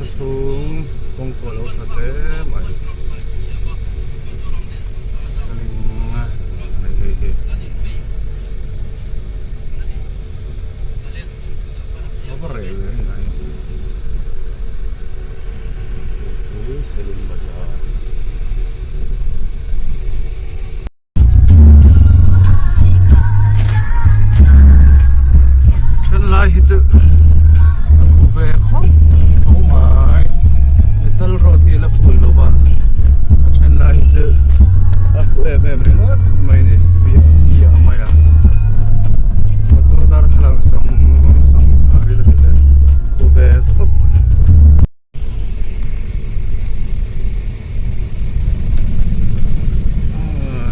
Khaw chhung kawng pawh a lo tha hle mai. Seling a ni hei hi. A va reh ve a ni lai. Hei hi Seling Bazar. Thenlai hi chu a khu ve khawp tho mai metal road hi a la full lo va a thenlai hi chu a khu em em ringawt mai a ni biak biak mai a motor darthlalang sawng sawng a ril a ni le khu ve khawp mai.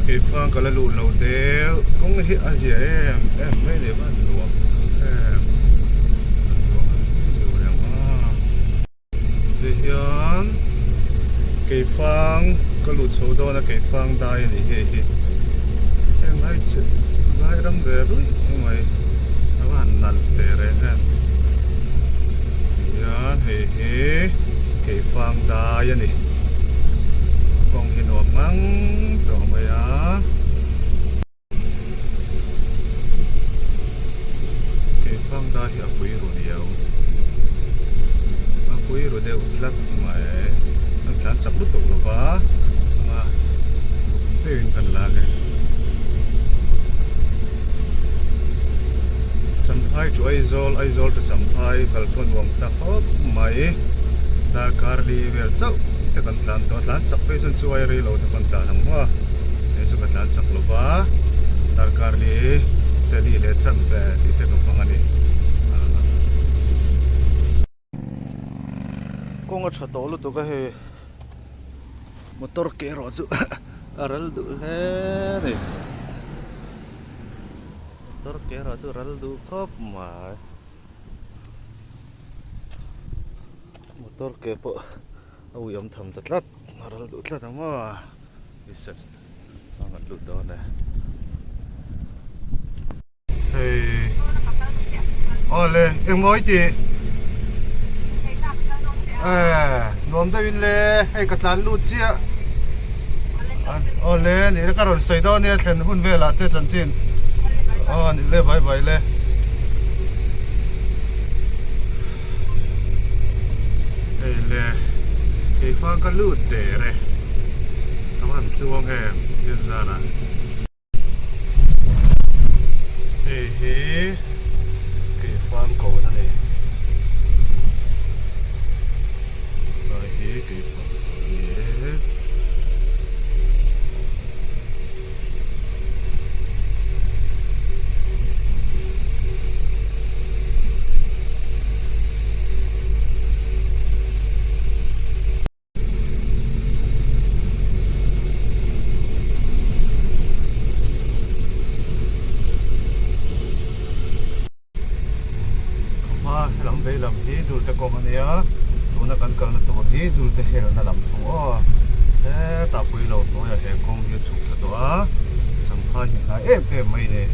Keifang ka la luh lo deuh kawng hi a zia em em mai leh va nuam em nuam reng a tihian keifang ka luh chho dawn a keifang dai a nih hei hi heng lai chu lai ram ve ruih mai a va han nalh teh reng em. Hian hei hi keifang dai a ni kawng hi nuam ngang tawh mai a keifang dai hi a pui ru riau a pui ru deuh tlat mai an tlan chak lutuk lo va anga deuhin kan la a ni. Champhai chu Aizawl, Aizawl chu Champhai kal pawh nuam ta khawp mai. Darkar li vel chauh te kan tlan tawh a, tlan chak phei chuan chu ai rei lo te pawh an tlan ang maw. Hei chu ka tlan chak lo va, darkar li te li leh chan ve tih te ka hmang a ni. Kawng a tha tawh lutuk a hei motor ke erawh chu a ral duh hle a ni motor ke erawh chu a ral duh khawp mai motor ke pawh a uiawm tham ta tlat a ral duh tlat ang maw a kan lut dawn e. Hei awle engmaw i tih eh nuam deuh in le hei ka tlan lut chiah awle nih le ka rawn sawi dawn nia thlen hun velah te chanchin aw nih le bai bai le hei le keifang ka lut der e ka van tluang em thil zan ah. Hei hi keifang kawn a ni. Lai hi keifang kawn a ni e. Khawhma lam vei lam hi Dulte kawng a nia tuna kan kalna tur hi Dulte helna lam thung aw hetah pui lo hnuaiah he kawng hi a chhuk thla tawh a Champhai hi hnai em em mai a ni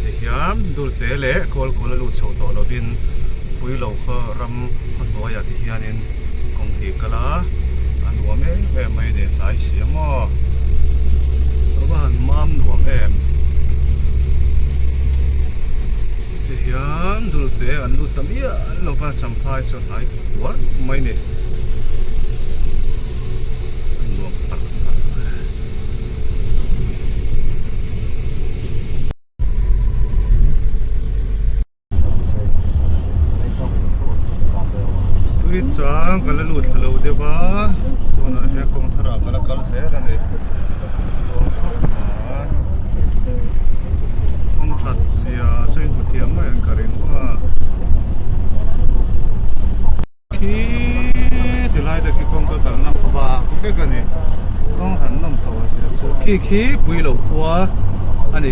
tihian Dulte leh Kawlkawl a lut chho tawh lovin pui lo khaw ram khaw hnuaiah tihianin. Kawng hi kal a, a nuam em em mai a ni, hnai si a maw? A va han mam nuam em? Ti hian dulte an lut ta miah lo va, champhai chu a hnai kuar mai a ni. A nuam tak tak. Tui chang ka la lut thla lo deuh a tunah hian kawng thar ah ka la kal zel a ni kawng that zia chu in hmu thiam mai ang ka ring a khi ti lai te khi kawng ka kalna vak vek a ni kawng han nawm tawh zia chu khi khi pui lo khua a ni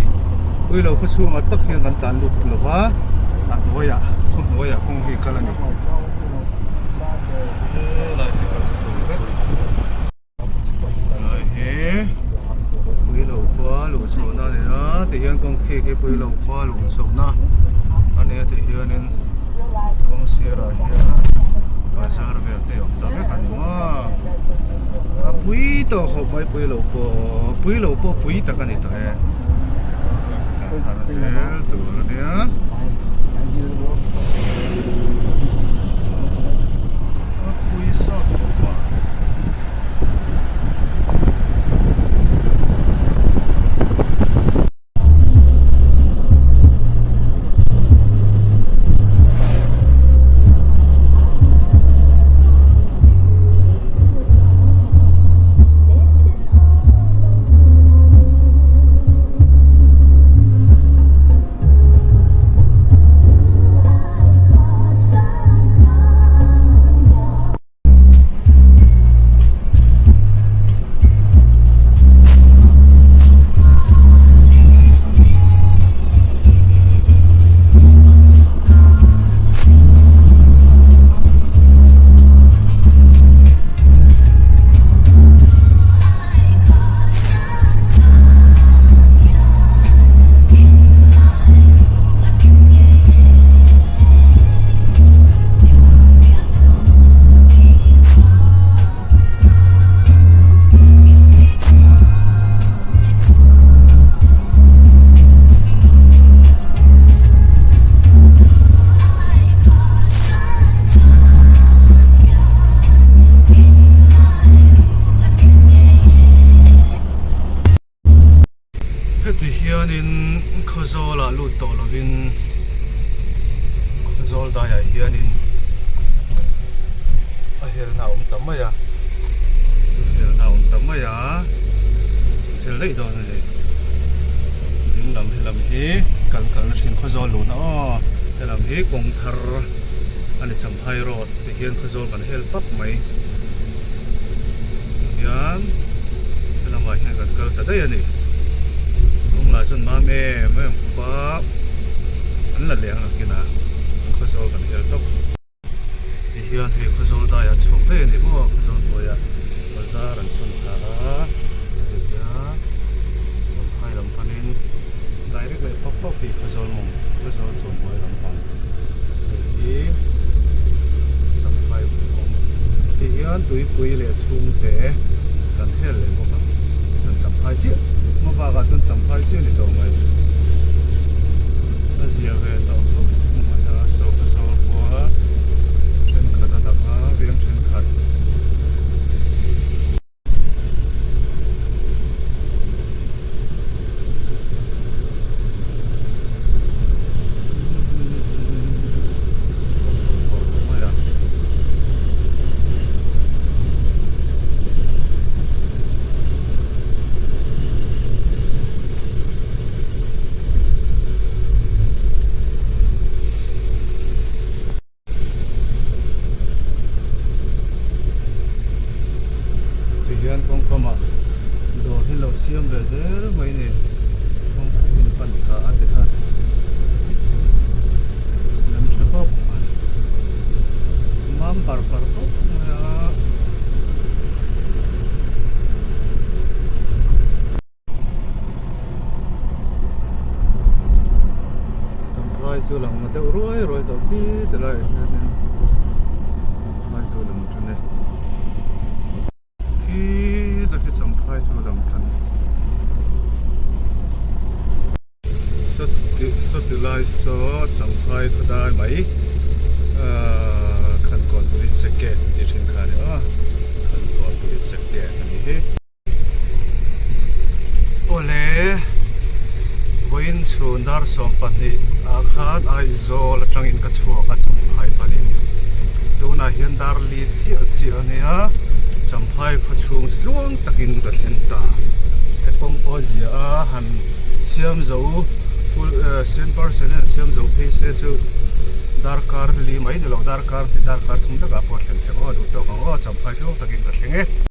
pui lo khaw chhungah tak hian kan tlan lut lo va a hnuaiah khaw hnuaiah kawng hi kal a ni helai hi kal tur vek helai hi pui lo khua luh chhohna a ni a tihian kawng khi khi pui lo khua luh chhohna a ni a tihianin kawng sirah hian. Bazar vel te awm ta vek a ni maw a pui tawh khawp mai pui lo pawh pui lo pawh pui tak a ni tawh e kan thar zel tur a nia. A pui sawt khawp a. Heti hianin Khawzawlah lut tawh lovin Khawzawl daiah hianin a helna a awm ta mai a, helna a awm ta mai a, hel daih dawn a ni. Ding lam helam hi kan kalna thin Khawzawl luhna aw, helam hi kawng thar a ni Champhai road ti hian Khawzawl kan hel pap mai. Tihian helamah hian kan kal ta daih a ni. Kawng lah chuan mam em em khawp a, an la leh ang nakin a, an Khawzawl kan hel tawp. Tihian hei Khawzawl daiah chhuak daih a ni maw, Khawzawl hnuaiah bazar an chhawn ta a, tihian Champhai lam panin direct leh pawp pawp hi Khawzawl mawng, Khawzawl chuanhnuai lam pang hei hi Champhai kawng ti hian tuipui leh chhungte kan hel leh bawk ang kan Champhai chiah hma bakah chuan Champhai chiah a ni tawh mai a zia ve tawh khawp mai a saw ka zawl khua thenkhat a dang a veng thenkhat. Tihian kawngkamah dawr hi lo siam ve zel mai ni kawngpui hi an pan thla a ti khan lem tha bawk mam par par bawk mai a. Champhai chu lang na deuh ruai ruai tawh khi ti laiah hianin Champhai chu lang tan e khi ta khi Champhai chu lang tan sawti sawti lai saw Champhai khaw dai mai ahh Khankawn police gate tih thin kha a ni a Khankawn police gate a nih hi. Awle, vawiin chhun dar 12 ah khan Aizawl atangin ka chhuak a Champhai panin. Tunah hian dar li chiah chiah a nia, Champhai khaw chhung chu tluang takin ka thleng ta. He kawng pawh a zia a, han siam zo full 100% in siam zo phei se chu darkar li mai ni lo darkar hnih darkar thum takah pawh a thlen theih aw, duh tawk ang aw, Champhai tluang takin ka thleng e.